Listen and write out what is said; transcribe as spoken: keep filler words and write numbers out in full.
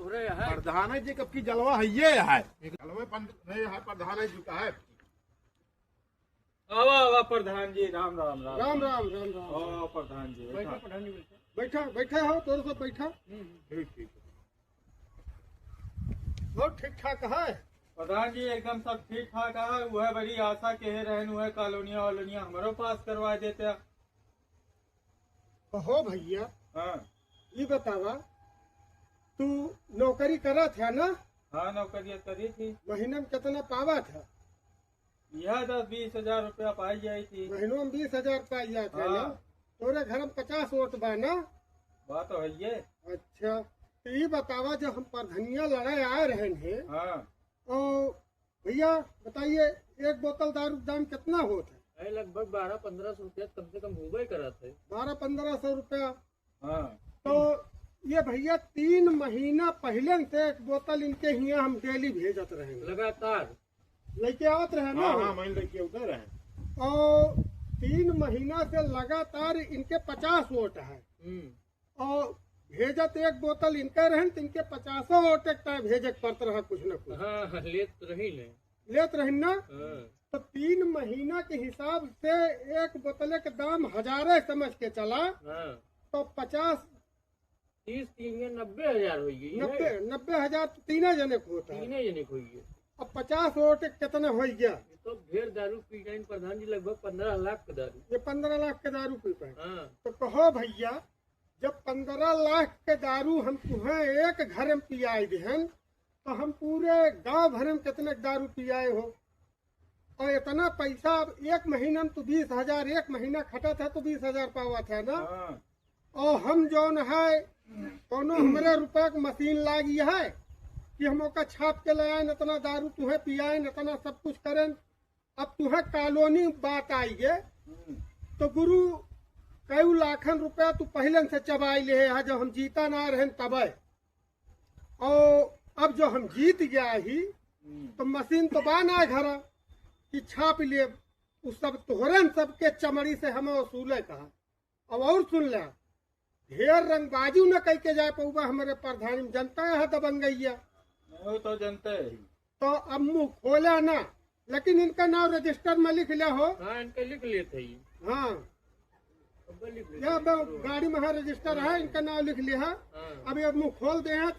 प्रधान जी कब की जलवा है, ये है। जलवा पंड-, नहीं है, प्रधान जी का है। आवा, आवा, प्रधान जी, राम, राम, राम। राम, राम, राम, राम। ओ, प्रधान जी, बैठा। बैठा, प्रधान जी, बैठा। बैठा, बैठा हो, तोर सब बैठा। हम्म। ठीक, ठीक। और ठीक ठाक है? प्रधान जी, एकदम सब ठीक ठाक है। वह बड़ी आशा के रहन, वह कॉलोनिया वॉलोनिया हमरो पास करवा देते। कहो भैया, हाँ। ई बतावा, तू नौकरी करत है ना? हाँ, नौकरिया करी थी। महीना में कितना पावत है? यह दस बीस हजार रुपया पाई जाई थी। महीनों में बीस हजार पाई जात है ना? हाँ। तोरे घर में पचास वोट बा ना? बात तो है ये। अच्छा, तो ई बतावा, जब हम प्रधनिया लड़े आए रहन हैं, हाँ। तो भैया बताइए, एक बोतल दारू के दाम कितना होत है? अरे, लगभग बारह पन्द्रह सौ रुपया कम से कम होबे करत है। बारह पन्द्रह सौ रुपया। हाँ। तो ये भैया तीन महीना पहले से एक बोतल इनके हियाँ हम डेली भेजत रहे। लगातार? लेके आवत रहे ना। हाँ, हाँ, मैं लेके उधर रहे। और तीन महीना से लगातार इनके पचास वोट है। हम्म। और भेजत एक बोतल इनका रहन, तो इनके पचासों वोट एक टाइम भेजे के पड़त रहा कुछ न कुछ। हाँ, हाँ, लेत रही ने। लेत रही ना? हाँ। तो तीन महीना के हिसाब से एक बोतले के दाम हजारे समझ के चला, हाँ। तो पचास तीस तीन के नब्बे हजार हो गई है। नब्बे, नब्बे हजार तो तीने जने को होता है। तीने जने को होई है। अब पचास वोट कितना हो गया? ये तो ढेर दारू पी गए प्रधान जी, लगभग पन्द्रह लाख के दारू। ये पन्द्रह लाख के दारू पी पाए। हाँ। तो कहो भैया, जब पन्द्रह लाख के दारू हम तुम्हें एक घर में पियाए देहन, तो हम पूरे गांव भर में कितने दारू पियाए हो? और इतना पैसा, अब एक महीना में तो बीस हजार, एक महीना खटा था तो बीस हजार पावा था ना। हाँ। और हम जौन है, कोनो हमरे रुपया के मशीन लागी है कि हम ओका छाप के ले आए, इतना दारू तुम्हें पियाए, इतना सब कुछ करें। अब तुम्हें कॉलोनी बात आई गे, हम्म। तो गुरु कई लाखन रुपया तू पहले से चबाई ले है, जब हम जीता ना रहन तबे। और अब जो हम जीत गया ही, हम्म। तो मशीन तो बा ना घर कि छाप ले, उ सब तोहरन सबके चमड़ी से हमें वसूले कहा। अब और सुन ले, ढेर रंगबाजी न कई के जाए पउबा, हमरे प्रधानी में जनता है दबंगैया। नहीं, वो तो जनता है। तो अब मुँह खोला ना, लेकिन इनका नाम रजिस्टर में लिख लिया हो। हाँ, इनका लिख लेते ही। हाँ। अब लिख लेते या हैं। अब गाड़ी में हाँ रजिस्टर है, इनका नाम लिख लिया है। हाँ। अब ये मुँह खोल दे हैं,